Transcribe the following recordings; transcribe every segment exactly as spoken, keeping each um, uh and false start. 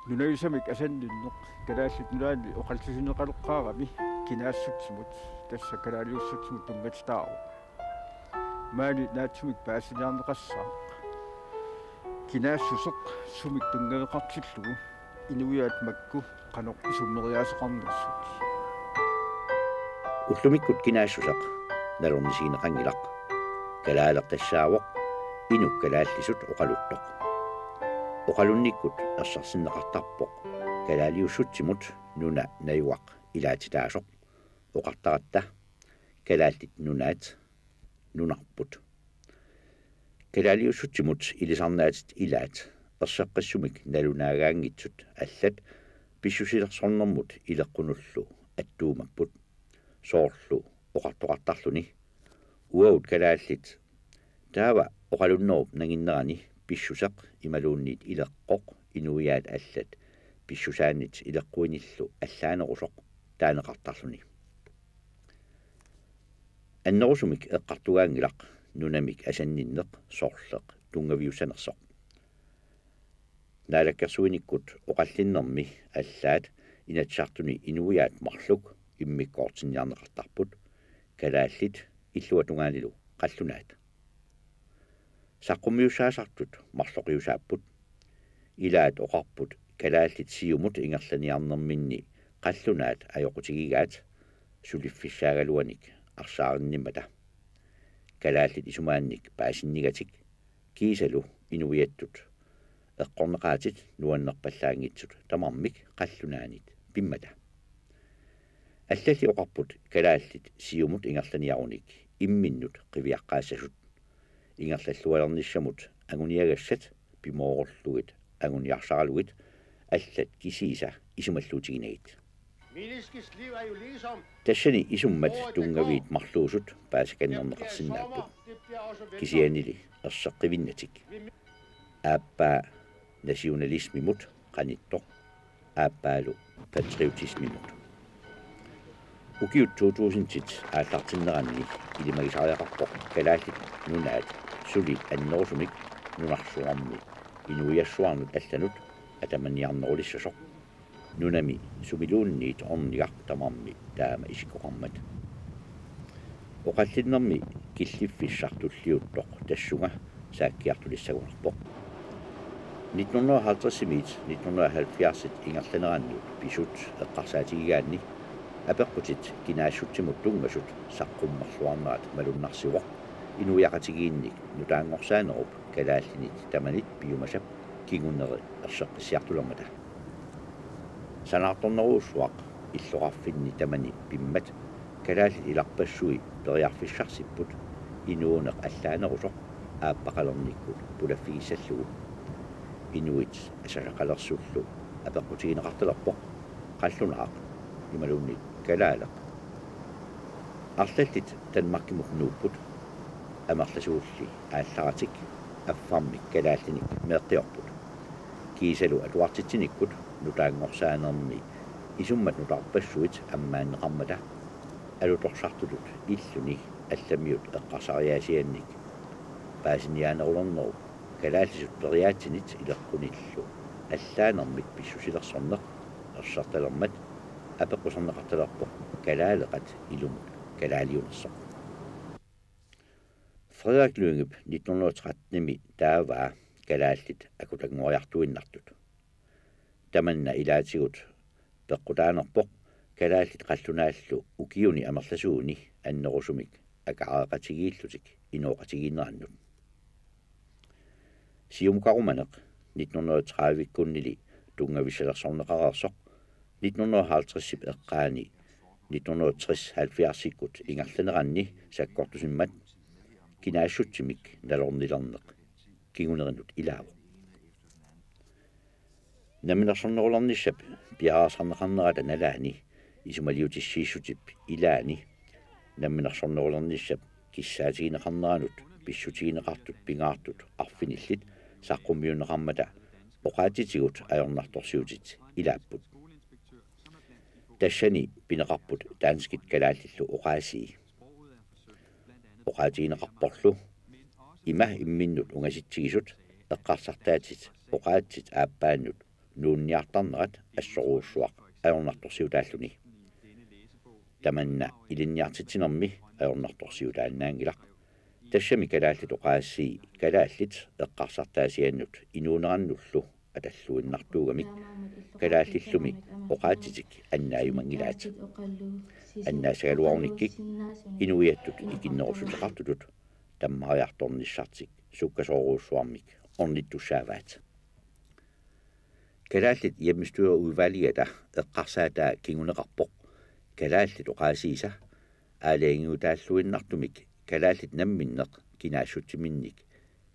Nunagisamik asanninneq Kalaallit Nunaanni oqallisigineqaleqqaarami kinaassutsimut, tassa kalaaliussutsimut tunngatitaavoq. Maani naatsumik paasiniarneqassaaq kinaassuseq sumik tunngaveqartillugu inuiaat makku qanoq isumeriaaseqarnersut. Ullumikkut kinaassuseq nalornisigineqanngilaq. Kalaaleq tassaavoq inuk kalaallisut oqaluttoq. Oqalunnikkut ersersinneqartarpoq kalaaliussutsimut nuna najugaq ilaatitaasoq. Oqartaratta: Kalaallit Nunaat, nunarput. Kalaaliussutsimut ilisarnaatit ilaat erseqqissumik nalunaagaanngitsut allat pissusilersornermut ileqqunullu attuumapput. Soorlu oqartoqartarluni: Uagut kalaallit, taava oqalunnerup nanginnerani pissuseq imaluunniit ileqqoq inuiaat allat pissusaannit ileqquinillu allaanerusoq, taaneqartarluni. Annerusumik eqqartugaanngilaq nunamik asanninneq sorleq tunngaviussanersoq. Naalakkersuinikkut oqallinnermi allaat Inatsisartuni inuiaat marluk immikkoortinniarneqartarput, kalaallit illuatungaanilu qallunaat. Saqqummiussaasartut marloqiusaapput. Ilaat oqarput kalaallit siumut ingerlaniarnerminni qallunaat ajoqutigigaat suliffissaagaluanik arsaarinnimmata. Kalaallit isumaannik paasinnigatik kiisalu inuiattut eqqorneqaatit nuannerpallaanngitsut tamarmik qallunaanit pimmata. Allalli oqarput kalaallit siumut ingerlaniarunik imminnut qiviaqqaassasut. Ingerlallualernissamut anguniagassat pimoorullugit anguniarsaralugit allat kisiisa isumalluutiginagit. Tassani isummat tunngaviit marluusut paasikannerneqarsinnaapput. Kisiannili erseqqivinnatik. Aappaa nationalismimut qanittoq, aappaalu patriotismimut. Ukiut to tusindit aallartinneranni ilimagisariaqarpoq Kalaallit Nunaat suli annerusumik nunarsuarmi inuiassuarnut allanut atamaniarnerulissasoq. Nunami sumiluunniit ornigaq tamarmi taama isikkoqarmat. Oqallinnermi killiffissaq tulliuttoq tassunga saakkiartulissagunarpoq. Nitten hundrede og halvtredsimiit nitten hundrede og halvfjerdsit ingerlanerannut pisut eqqarsaatigigaanni apeqqutit kinaassutsimut tunngasut saqqummerluarnerat malunnarsivoq inuiaqatigiinnik nutaanngorsaanerup kalaallinit tamanit piumasap kinguneri erseqqissiartulermata. Sanaartornerujussuaq illoqarfinni tamani pimmat kalaallit ilarpassui periarfissarsipput inuuneq allaanerusoq aappaqalernikkut pulaffigissallugu. Inuit asasaqalersullu apeqqutigineqartalerpoq qallunaaq imaluunniit kalaaleq. Arlallit Danmarkimut nuupput, amerlasoorli aallaratik affarmik kalaallinik meeqqiorput. Kiisalu atuartitsinikkut nutaanngorsaanermi isummat nutaarpassuit ammaanneqarmata alutorsartutut illuni allamiut eqqarsariaasiannik paasiniaanerulernerup kalaallisut periaatsinit ileqqunillu allaanermik pissusilersorneq ersertalermat apeqquserneqartalerpoq kalaaleqat ilumut kalaaliunersoq. Frederik Lyngep nitten hundrede og trettenimi taavaa kalaallit akutanngoriartuinnartut. Tamanna ilaatigut peqqutaanerpoq kalaallit qallunaallu ukiuni amerlasuuni annerusumik akaareqatigiillutik inooqatigiinnerannut. Siumukarumaneq nitten hundrede og tredive-kkunnili tunngavissalersorneqareersoq nitten hundrede og halvtredsip eqqaani nitten hundrede og tres halvfjerdsikkut ingerlaneranni sakkortusimmat kinaassutsimik nalornilerneq kingunerinut ilaavoq. Namminersornerulernissap piareersarneqarnerata nalaani isumaliutissiissutip ilaani namminersornerulernissap kissaatigineqarneranut pissutigineqartut pingaartut arfinillit saqqummiunneqarmata oqaatsitigut ajornartorsiutit ilaapput. Tassani pineqarput danskit kalaallillu oqaasii. Oqaatigineqarporlu: Ima imminnut ungasitsigisut eqqarsartaatit oqaatsit aappaannut nuunniartarnerat assorujussuaq ajornartorsiutaalluni. Tamanna ilinniartitsinermi ajornartorsiutaannaanngilaq. Tassami kalaallit oqaasii kalaallit eqqarsartaasiannut inuunerannullu atalluinnartuugamik kalaallillumi oqaatsitik annaajumanngilaat. Annaassagaluarunikkik inuiattut ikinnerussuteqartutut tammariartornissartik sukkasoorujussuarmik ornittussaavaat. Kalaallit Hjemmestyreudvalgeta eqqarsaataa kinguneqarpoq kalaallit oqaasiisa aalajangiutaalluinnartumik kalaallit namminneq kinaassutsiminnik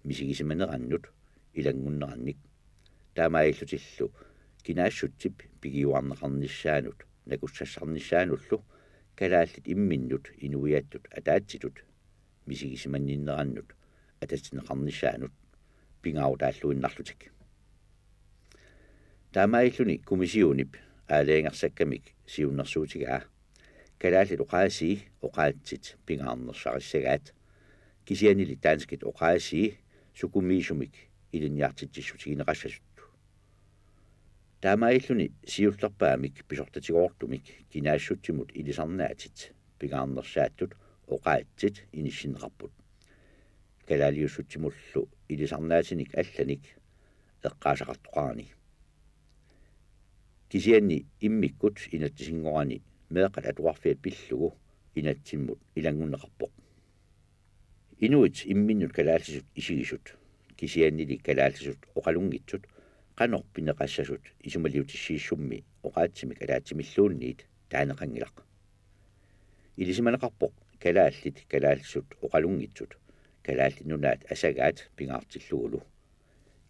misigisimanerannut ilanngunnerannik. Taamaalillutillu kinaassutsip pigiuarneqarnissaanut nakussassarnissaanullu kalaallit imminnut inuiattut ataatsitut misigisimanninnerannut atatinneqarnissaanut pingaarutaalluinnarlutik. Taamaalilluni kommissionip aalajangersakkamik siunnersuutigaa kalaallit oqaasii oqaatsit pingaarnersarissagaat, kisiannili danskit oqaasii sukumiisumik ilinniartitsissutigineqassasut. Taamaalilluni siullerpaamik pisortatigoortumik kinaassutsimut ilisarnaatit pingaarnersaattut oqaatsit inissinneqarput, kalaaliussutsimullu ilisarnaatinik allanik eqqaasaqartoqarani. Kisianni immikkut inatsisinngorani meeqqat atuarfiat pillugu inatsimmut ilanngunneqarpoq. Inuit imminnut kalaallisut isigisut, kisiannili kalaallisut oqalunngitsut, qanoq pineqassasut isumaliutissiissummi oqaatsimik ataatsimilluunniit taaneqanngilaq. Ilisimaneqarpoq kalaallit kalaallisut oqalunngitsut Kalaallit Nunaat asagaat pingaartillugulu.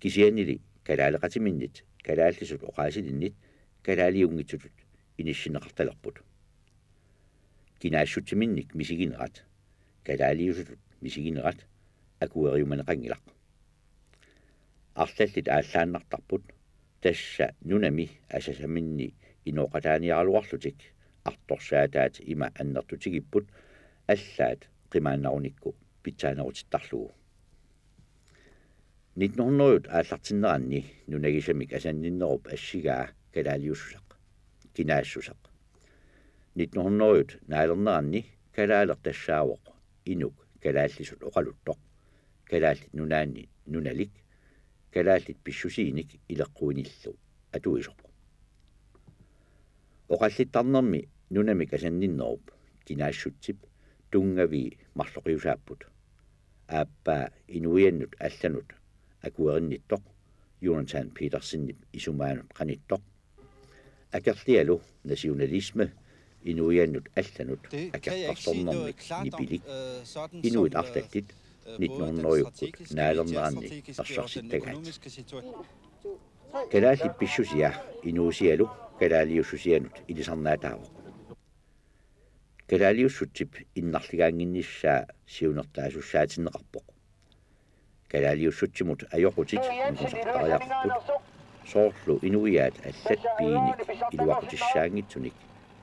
Kisiannili kalaaleqatiminnit kalaallisut oqaasilinnit kalaaliunngitsutut inissinneqartalerput. Kinaassutsiminnik misiginerat, kalaaliusutut misiginerat akueriumaneqanngilaq. Arlallit aallaannartarput, tassa nunami asasaminni inooqataaniaraluarlutik artorsaataat ima annertutigipput, allaat qimaannarunikku pitsaanerutittarlugu. Nitten hundrede aallartinneranni nunagisamik asanninnerup assigaa kalaaliussuseq, kinaassuseq. Nitten hundrede naalerneranni kalaaleq tassaavoq inuk kalaallisut oqaluttoq, Kalaallit Nunaanni nunalik, kalaallit pissusiinik ileqquinillu atuisoq. Oqallittarnermi nunamik asanninnerup kinaassutsip tunngavii marloqiusaapput. Aappaa inuiannut allanut akuerinnittoq Jonathan Petersenip isumaanut qanittoq. Akerlialu nationalisme inuiannut allanut akertarsornermik nipilik. Inuit arlallit nitten hundrede naalerneranni ersersittagaat. Kalaallit pissusia inuusialu kalaaliussusianut ilisarnaataavoq. Kalaaliussutsip innarligaannginnissaa siunertaasussaatsinneqarpoq. Kalaaliussutsimut ajoqutit nungusaartariaqarput. Soorlu inuiaat allat piinik iluaqutissaanngitsunik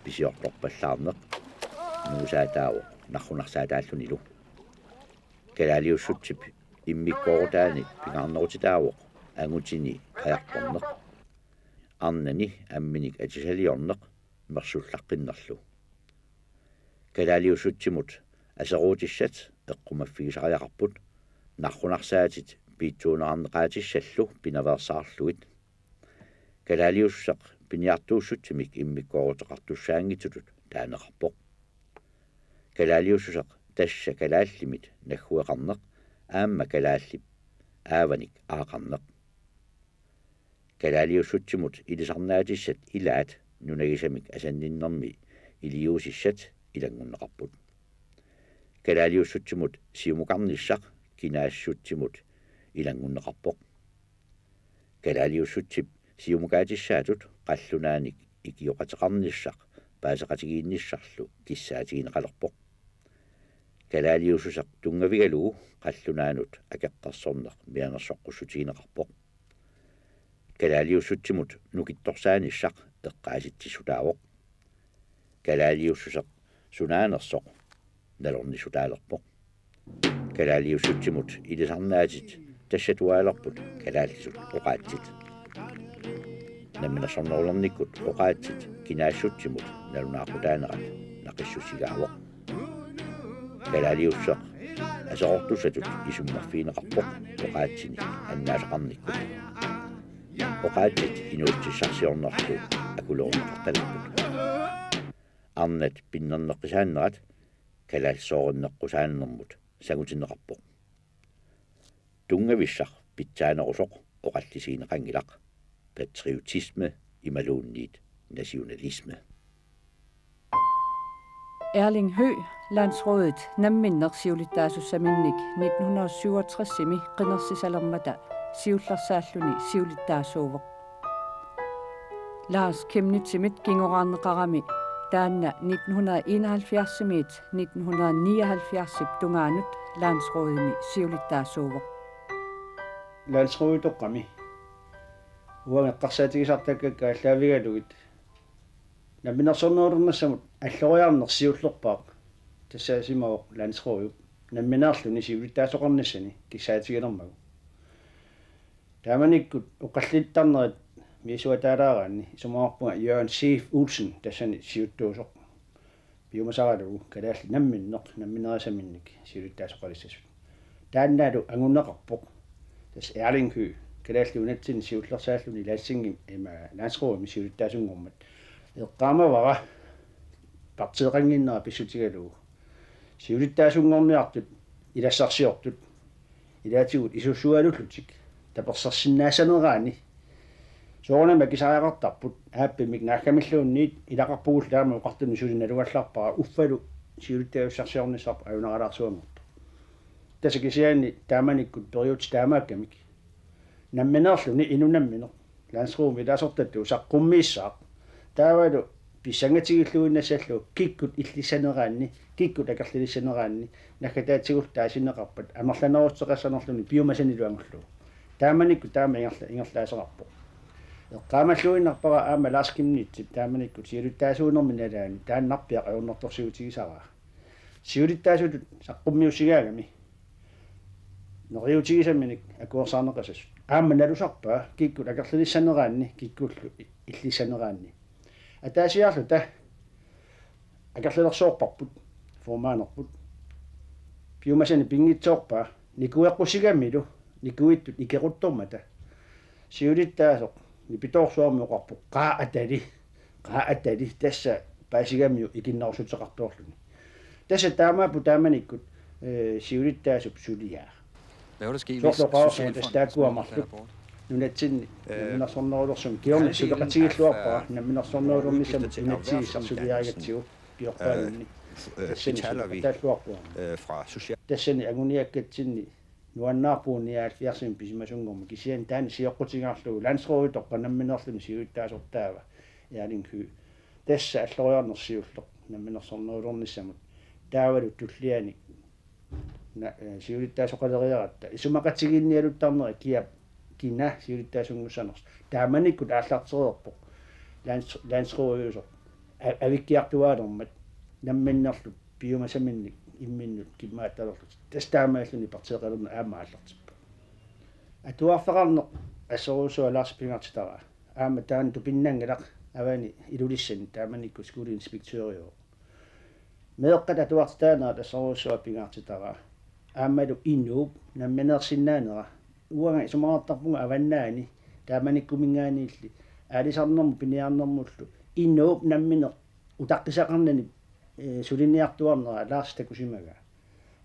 pisiortorpallaarneq nungusaataavoq narrunarsaataallunilu. Kalaaliussutsip immikkoorutaani pingaarnerutitaavoq angutini qajartorneq, arnani amminik atisaliorneq mersullaqqinnerlu. Kalaaliussutsimut aseruutissat eqqumaffigisariaqarput, narrunarsaatit piitsuunerarneqaatissallu pinaveersaarlugit. Kalaaliussuseq piniartuussutsimik immikkooruteqartussaanngitsutut taaneqarpoq. Kalaaliussuseq tassa kalaallimit naggueqarneq aamma kalaallip aavanik aaqarneq. Kalaaliussutsimut ilisarnaatissat ilaat nunagisamik asanninnermi iliuusissat ilanngunneqarput. Kalaaliussutsimut siumukarnissaq kinaassutsimut ilanngunneqarpoq. Kalaaliussutsip siumukaatissaatut qallunaanik ikioqateqarnissaq paaseqatigiinnissarlu kissaatigineqalerpoq. Kalaaliussuseq tunngavigalugu qallunaanut akertarsorneq mianersoqqussutigineqarpoq. Kalaaliussutsimut nukittorsaanissaq eqqaasitsissutaavoq. Kalaaliussuseq sunaanersoq nalornissutaalerpoq. Kalaaliussutsimut ilisarnaatit tassatuaalerput kalaallisut oqaatsit. Namminersornerulernikkut oqaatsit kinaassutsimut nalunaaqutaanerat naqissussigaavoq. Kalaaliusseq aserortussatut isummerfigineqarpoq oqaatsini annaasaqarnikkut. Oqaatsit inuussutissarsiornerlu akulerunneqartalerput. Arnat pinnerneqqisaannerat kalaallisoorinneqqusaannermut sangutinneqarpoq. Tunngavissaq pitsaanerusoq oqallisigineqanngilaq: patriotisme imaluunniit nationalisme. Erling Høegh, landsrådet namminneq siulittaasussaminnik nitten hundrede syvogtresimi qinersisalermata siullersaalluni siulittaasuuvoq. Lars Chemnitzimit kingoraarneqarami taanna nitten hundrede enoghalvfjerdsimiit nitten hundrede nioghalvfjerdsip tungaanut landsrådimi siulittaasuuvoq. Landsråditoqqami uanga eqqarsaatigisartakkakka aallaavigalugit namminersornerulernissamut alloriarneq siullerpaaq tassaasimavoq landsrådip nammineerluni siulittaasoqarnissani kissaatigilermagu. Taamanikkut oqallittarnerit misissuataalaaraanni isumaqarpunga Jørgen Zeef Olsen tassani siuttuusoq. Piumasaralugu kalaallit namminneq nammineerisaminnik siulittaasoqalissasut. Taannalu anguneqarpoq. Tassa Erling Høegh Kalaallit Nunatsinni siullersaalluni Lassingim ima landsrådimi siulittaasunngormat eqqaamavara partiiqannginnera pissutigalugu siulittaasunngorniartut ilassarsiortut ilaatigut isussuaalullutik tapersersinnaassanerani soorunami akisariaqartarput aappimmik naaggamilluunniit ilaqarpugullu taama oqartunut suli nalugallarpara uffalu siulittaassarsiornissarput ajunaralaarsuanngortoq. Tassa kisianni taamanikkut periutsit taamaakkamik nammineerluni inuk nammineq landsrådimi ilaasortatut saqqummiissaaq. Taavalu pissangatigilluinnassallugu kikkut illissaneraanni kikkut akerlilissaneraanni naggataatigullu taasineqarpat amerlanerussuteqassanerluni piumasanilu angullugu. Taamanikkut taama ingerla ingerlaaseqarpoq. Eqqaamalluinnarpara aamma Lars Chemnitzip taamanikkut siulittaasuunermi nalaani taannarpiaq ajornartorsiutigisaraa. Siulittaasutut saqqummiussigaangami neriuutigisaminik akuersaarneqassasoq. Aamma nalusarpaa kikkut akerlilissaneraanni kikkullu illissaneraanni. Ataasiarluta akerlilersoorparput, formanderput. Piumasani pinngitsoorpaa nikueqqusigamilu nikuittut ikeruttormata siulittaasoq nipitoorsuarmik oqarpoq: Qaa atali, qaa atali, tassa paasigamiuk ikinnerussuteqartoorluni. Tassa taamaapput taamanikkut eh, siulittaasup suliaa. Hvad var der sket, hvis Socialdemokraterne tassa taakkua marluk nunatsinni namminersornerulersumik kingorna suleqatigiilluarpara namminersornerulernissamut inatsigisarsuliarigatsigu piorpaanunni. Tassani suleqataalluarpara. Tassani anguniakkatsinni nuannaarpugut nioghalvfjerdsimi pisimasunngormat kisianni taanna sioqqutigaarlugu landsråditoqqap nammineerluni siulittaasortaava Erling Høegh. Tassa alloriarneq siulleq namminersornerulernissamut taavalu tulliani siulittaasoqaleriaratta isumaqatigiinnialuttarnera kiap kina siulittaasunngussanersoq. Taamanikkut aallartereerpoq landsrådiusoq avikkiartuaalermat namminnerlu piumasaminnik imminnut kimmaattalerlutik. Tassa taamaalilluni partiiqalerneq aamma aallartippoq. Atuarfeqarneq assorujussuaq Lars pingaartitaraa. Aamma taanna tupinnanngilaq avani Ilulissani taamanikkut skoleinspektøriuvoq. Meeqqat atuartitaanerat assorujussuaq pingaartitaraa. Aammalu inuup nammineersinnaanera. Uanga isumaqartarpunga avannaani taamanikkuminngaanniilli aalisarnermut piniarnermullu inuup nammineq utaqqisaqarnani suliniartuarnera Lars takusimagaa.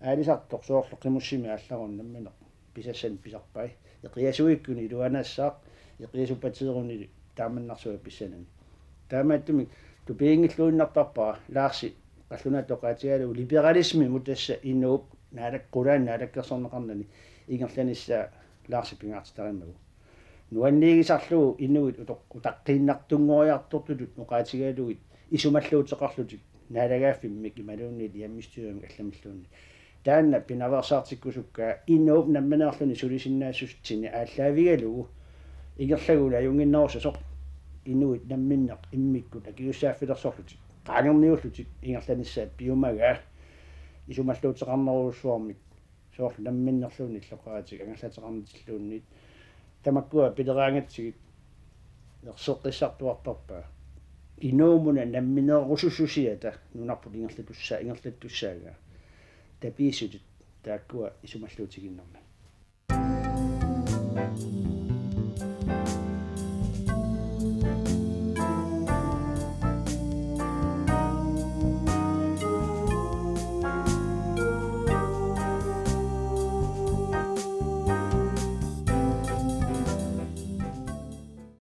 Aalisartoq soorlu qimussimi aallaruni nammineq pisassanik pisarpai. Eqiasuikkuni iluanaassaaq, eqiasuppateeruni taamannarsuaq pissanani. Taamaattumik tupiginngilluinnartarpara Larsi qallunaatut oqaatigalugu liberalismimut tassa inuup naalak- qulaani naalakkersorneqarnani ingerlanissaa Larsi pingaartitarimagu. Nuanniigisarlugu inuit utoq- utaqqiinnartunngoriartortutut oqaatigalugit isumalluuteqarlutik naalagaaffimmik imaluunniit hjemmestyremik allamilluunniit. Taanna pinaveersaartikkusukkaa inuup nammineerluni sulisinnaassutsini aallaavigalugu ingerlagunik ajunnginnerussasoq inuit namminneq immikkut akisussaaffilersorlutik qaangerniullutik ingerlanissaat piumagaa isumalluuteqarnerujussuarmik soorlu namminnerluunniit illoqaratik angerlateqarnitilluunniit tamakkua pileraangatsigit erseqqissartuartarpaa. Inuumuna nammineerusussusiata nunarput ingerlatussaa-, ingerlattussaagami. Tapiissutit taakkua isumalluutiginnarmata.